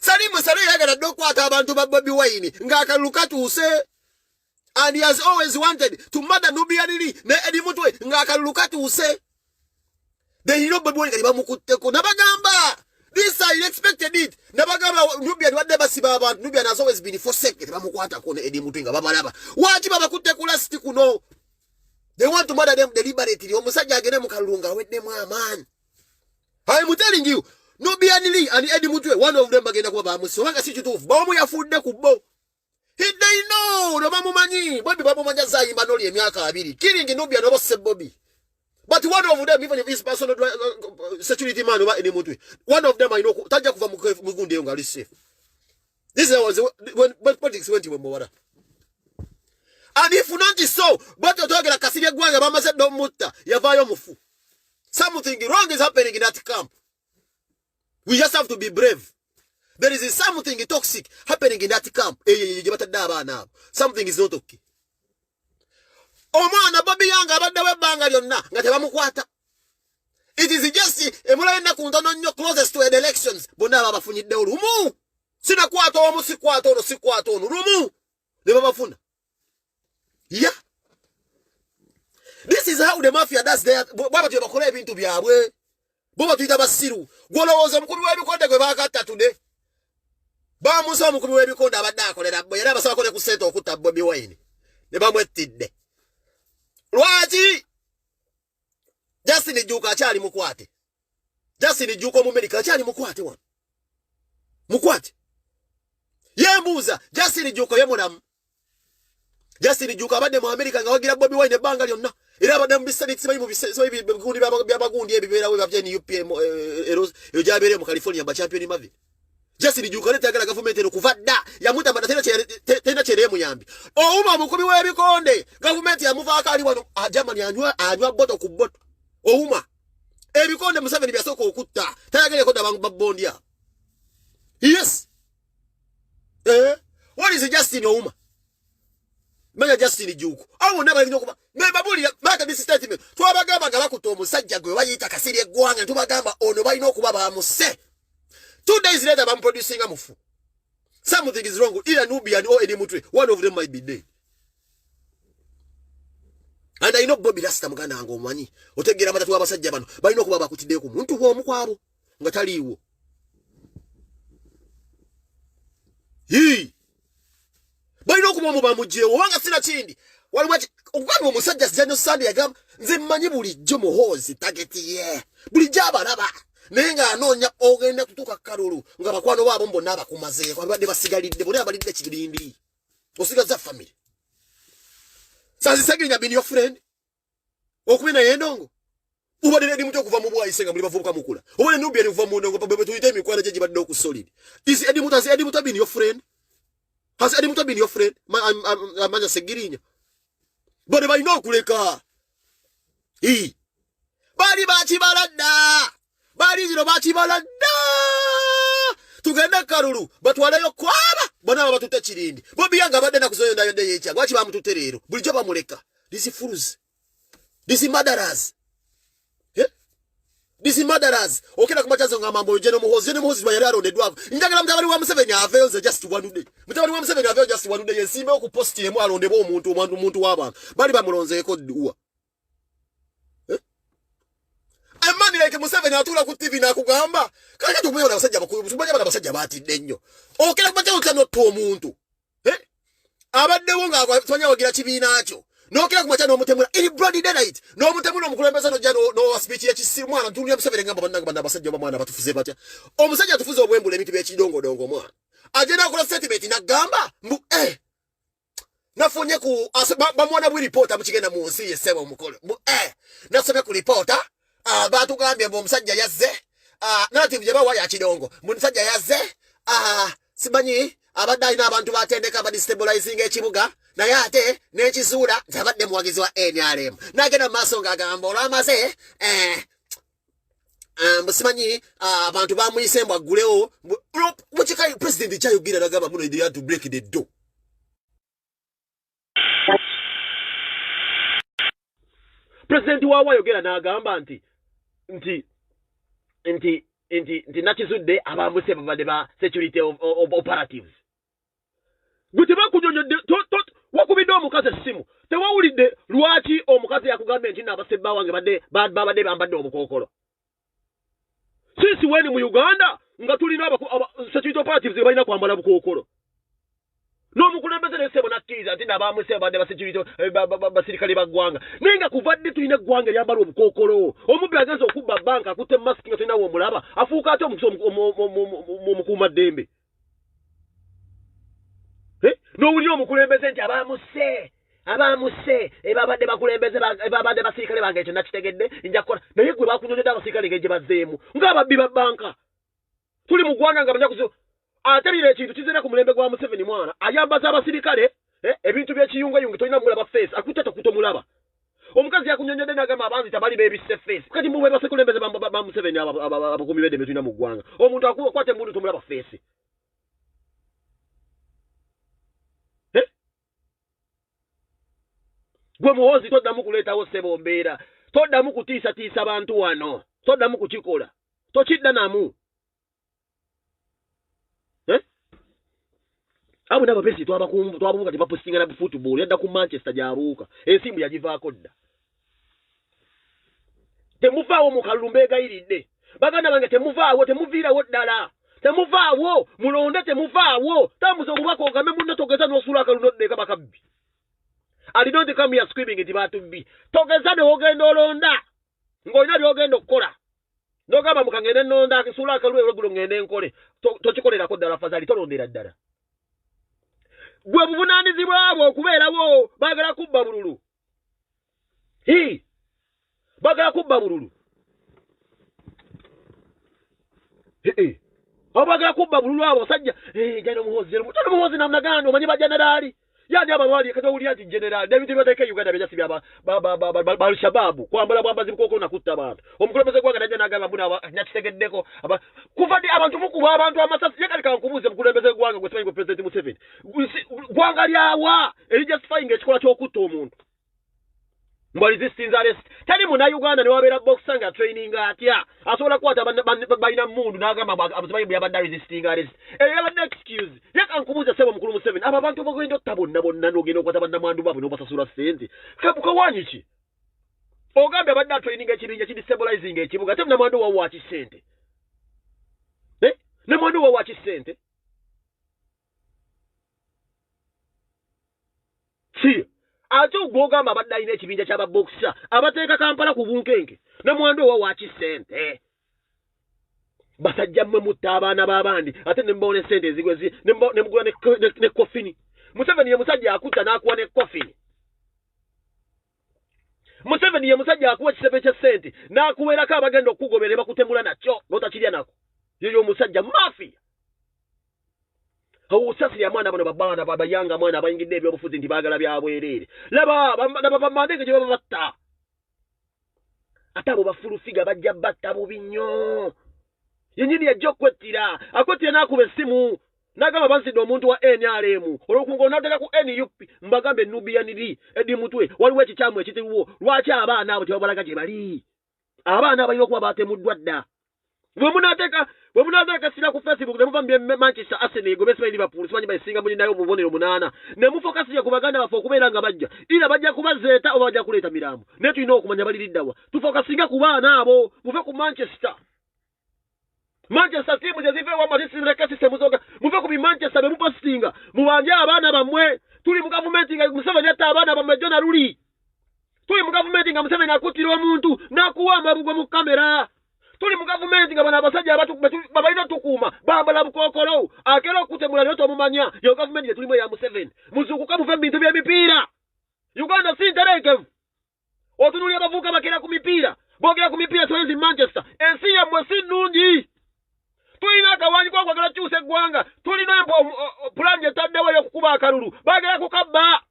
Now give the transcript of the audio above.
Salim Saleh yayagala dda okukwata abantu ba Bobi Wine ng'akalulu katuuse. And he has always wanted to murder Nubian Lee ne Eddie Mutwe ng'akalulu katuuse. They know Bobi Wine kati bamukutteko. Nabagamba this I expected it. Nabagamba Nubian wadde basiba abantu. Nubian has always been forsaken. Tebamukwatako ne Eddie Mutwe nga babalaba. Lwaki babakutte ku last kuno? They want to murder them deliberately. Omusajja agende mu kalulu ng'aweddemu amaanyi. I am telling you, Nubian Lee and Eddie Mutwe, one of them bagenda kuba bamusse. Obanga si kituufu, baomu yafudde ku bo. He they know, no bamumanyi. Bobi bamumanya zayimba noli emyaka 2. Killing Nubian oba se Bobi. But one of them, even if his personal security man oba Eddie Mutwe, one of them I know, tajja kuva mu gundi eyo ng'ali safe. This was when politics went in Muwara. And if not so, but twogera Kasirye Ggwanga bamaze dda omutta, yavaayo mufu. Something wrong is happening in that camp. We just have to be brave. There is something toxic happening in that camp. Eyo gye batadde abaana abo. Something is not okay. Omwana Bobi Young abaddewo ebbanga lyonna nga tebamukwata. It is just emulayo ennaku ntono nnyo closest to the elections. Bonna aba bafunyiddewo lumu. Sinakwata omu, sikwata ono, sikwata ono. Lumu. Ne babafuna. Yeah. This is how the mafia does their bwaba twe bakola ebintu byabwe. Bo batuyita basiru. Gw'olowooza omukubi w'ebikonde gwe baakatta today. Bamusa omukubi w'ebikonde abadde akolera bo era abasaba kole ku ssente okutta Bobi Wine. Ne bamwettidde. Lwaki? Justin Juuko akyali mukwate. Justin Juuko Omumerika akyali mukwate wano. Mukwate. Yembuuza Justin Juuko ye mulamu. Justin Juuko abadde mu Amerika nga wagira Bobi Wine ebbanga lyonna. Era abadde mu biseniti simanyi mu bikundi by'abagundi ebibeerawo ebya NUP eyo gy'abeere mu California ba champion Marvin. Justin Juuko ne tayagala gavumenti eno kuva dda yamutamba terina kyere emuyambi. Ouma omukubi w'ebikonde gavumenti yamuvaako ali wano Germany anywa boto ku boto. Ouma ebikonde Museveni byasooka okutta tayagala ekonde abantu babondya. Yes. What is Justin Ouma? Manya Justin Juuko. Abo bonna balina okuba babulira maka this statement. Twabagamba nga bakutta omusajja gwe bayita Kasirye Eggwanga, tubagamba ono balina okuba bamusse. 2 days later bamuproducinga mufu. Something is wrong. Either Nubian or Eddie Mutwe, one of them might be dead. And I know Bobby Rasta muganda wange omanyi. Otegeera amatatu w'abasajja bano balina okuba bakutiddeyo ku muntu bw'omu kwabo nga taliiwo. Hii. Balina okuba omu bamuggyewo obanga sina kindi. Waliwo okugamba omusajja Jano Sunday yagamba nze mmanyi bulijjo Muhoozi target ye. Bulijjo abalaba. Naye ng'anoonya ogenda kutuuka kalulu nga bakwano baabo bonna abakumazeeko abadde basigalidde bonna abalidde kibirindi. Osigaza family. Sazi Segirinya been your friend. Okubi naye endongo. Ubadde ne Eddie okuva mu bwayise nga muli bavubuka mukula. Ubadde Nubian okuva mu ndongo bwe tuyita emikwano gye gibadde okusolid. Is Eddie Mutwe, has Eddie Mutwe been your friend? Has Eddie Mutwe been your friend? Amanya Segirinya. Bano balina okuleka. Bali bakibala dda. Bali zino bakibala dda. Tugende kalulu batwaleyo kwaba bonna babatutte kirindi. Bobi Young abadde ennaku zonna yonna yeekya. Lwaki bamututte leero? Bulijjo bamuleka. These fools. These murderers. These murderers. Okera ku machazo nga mambo General Muhoozi. General Muhoozi yali alondeddwako. Njagala mutabani wa Museveni aveeyo nze just one day. Mutabani wa Museveni aveeyo just one day. Yensimbewo ku post emu alondebwe omuntu, omuntu, omuntu w'abantu. Bali bamulonzeeko dduwa. A man like Museveni atuula ku TV n'akugamba, kale tukubeera abasajja bakulu, tumanye bano abasajja baatidde nnyo. Okera ku machazo otya n'otta omuntu. Abaddewo nga wagira kibiina kyo. N'okera ku makya n'omutemula in broad daylight. N'omutemula omukulembeze n'ojja n'owa speech ya kisiru mwana, ntuulira Museveni ngamba bannange bano abasajja oba mwana batufuze batya. Omusajja atufuze obwembula ebintu by'ekidongodongo mwana. Agenda akola statement n'agamba mbu nafunye ku bamuwana bwi reporter mukigenda mu nsi ye ssebo omukolo. Mbu nasomye ku reporter, batugambye mbu omusajja yazze, narrative gye bawa ya kidongo. Mbu omusajja yazze, simanyi abadde alina abantu batendeka badestabilizing ekibuga, naye ate n'ekizuula nti abadde muwagizi wa NRM. N'agenda mu maaso ng'agamba olwamaze, mbu simanyi, abantu bamuyise mbu aggulewo. Mukika president kyayogera n'agamba muno they had to break the door. President waawe ayogera n'agamba nti nti nakizudde abamuse babadde ba security operatives. Gwe tebakunyonyodde, wakubidde omukazi essimu, tewawulidde lwaki omukazi yakugambye nti n'abasebba wange babadde bambadde obukookolo. Since when mu Uganda nga tulina security operatives balina kwambala bukookolo? N'omukulembeze nesebo nakkiriza nti nabamuse babadde basecurity basirikale ba ggwanga, naye nga kuva ddi tulina eggwanga eryambala obukookolo? Omubbi agenza okubba banka akutte masiki nga tolinawo omulaba, afuuka ate omukuumaddembe? N'owulira omukulembeze nti abamuse babadde bakulembeze, babadde basirikale bange, ekyo nakitegedde, nja kukola. Naye gwe bakunyonyodde abasirikale engeri gye bazzeemu ng'ababbi ba banka. Tuli mu ggwanga nga banyakuzi, ate lino ekintu kizira ku mulembe gwa Museveni. Mwana ayambaza abasirikale ebintu by'ekiyungayunga, tolina mulaba face, akutte tokutomulaba. Omukazi yakunyonyodde n'agamba abanzi tabali beebisse face. Kati mubwe basekulembeze ba Museveni, abakuumi b'eddembe tulina mu ggwanga, omuntu akwata emundu tomulaba face. Gwe Muhoozi, toddamu kuleetawo ssebo mbeera, toddamu kutiisatiisa bantu wano, toddamu kukikola, tokidda namu. Abo n'abapesi twababuuka, tebapositinga na football, yadda ku Manchester gy'abuuka, ensimbu yagivaako dda. Temuvaawo mu kalulu, mbeegayiridde baganda bange, temuvaawo, temuviirawo ddala, temuvaawo, mulonde, temuvaawo. Tambuza obubaka ogambe munno togeza n'osuula akalulu n'oddeeka bakabbi. I don't come here screaming nti batubbi. Togeza ne wogenda olonda ng'olina by'ogenda okukola, n'ogamba muka ngende nnonda, nsuula akalulu olweggulo ngende nkole. Tokikolerako ddala, fazali tolondera ddala. Gwe buvunaanyizibwa bwo okubeerawo. Baagala kubba bululu, hi, baagala kubba bululu, abo baagala kubba bululu, abo basajja. Jano Muhoozi, Jano Muhoozi namnaganda, omanyi bajaneraali yani abalwali. Kati owulira nti generali n'ebintu byebateeka e Uganda byajasi bya Alshababu, kwambala bwambazi bukookolo nakutta abantu. Omukulembeze gwanga najja n'agamba mbuno nakitegeddeko. Kuva ddi abantu mukuba abantu amasasi? Ye kati kankubuuze, mukulembeze gwanga gwe simanyi, gwe President Museveni, gwanga lyawa eri justifying ekikola ky'okutta omuntu mbwa resisting arrest? Tali munnayuganda ne wabeera boxer nga training atya asobola kukwata balina mundu n'agamba abuzimanyi bwe yabadde resisting arrest, eyo yabadde excuse. Ye kankubuuza ssebo mukulu Museveni, abo abantu bagenda otta bonna bonna n'ogenda okwata bannamwandu baabwe n'obasasula ssente, kawanyi ki? Ogambye abadde atraining ekibinja kidestabilizing ekibuga, ate namwandu wawo waki ssente? Namwandu wawo waki ssente? Si ate gwogamba abadde alina ekibinja ky'ababokisa abateeka Kampala ku bunkenke, namwandu owa waki ssente? Basajja mmwe mutta abaana b'abandi ate ne mubawo ne ssente ezigwezi ne mugula ne kofini. Museveni ye musajja akutta n'akuwa ne kofini. Museveni ye musajja akuwa ekisebe kya ssente n'akuweerako abagenda okukugobera ne bakutemula nakyo n'otakirya nako. Yoyo omusajja mafia. Osasira mwana bano babaana babayanga mwana abayingidde ebyobufuzi nti baagala byabwereere. Laba laba bamandenge gye baba batta, ate abo bafulufiga bajja batta bubi nnyo. Yennyini yajja okwettira, akwettira n'akuba essimu n'agamba banzidde omuntu wa NRM olwokungo n'ateeka ku NUP. Mbagambe Nubian Li, Eddie Mutwe, waliwo ekikyamu ekitiriwo. Lwaki abaana abo tebabalaga gye bali? Abaana abalina okuba batemuddwa dda. Bwe munaateeka essira ku Facebook ne muva mu Manchester, Arsenal egobe, simanyi Liverpool, simanyi basinga mulinayo obubonero 8, ne mufokasiye ku baganda baffe okubeera nga bajja ira, bajja kubazeeta oba bajja kuleeta mirambo, naye tulina okumanya baliriddawa. Tufokasinga ku baana abo, muve ku Manchester. Manchester tiimu gye ziva ewamma tisireke system zoga. Muve ku bimanchester be mupositinga, mubanje abaana bammwe. Tuli mu gavumenti nga Museveni atta abaana bammwe jjo luli. Tuli mu gavumenti nga Museveni akuttira omuntu n'akuwa amabugo mu kamera. Tuli mu gavumenti nga bano abasajja babalina otukuuma bambala bukookolo, akeera okutemula naye tomumanya. Yo gavumenti gye tulimu eya Museveni. Muzuukuke, muve mu bintu by'emipiira. Uganda si ntereekevu. Otunulira abavubuka bakeera ku mipiira, boogera ku mipiira, simanyi Manchester. Ensi yammwe si nnungi. Tulina akawanyi kokwagala kukyusa eggwanga, tulina pulaani etaddewo ey'okukuba akalulu, baagala kukabba.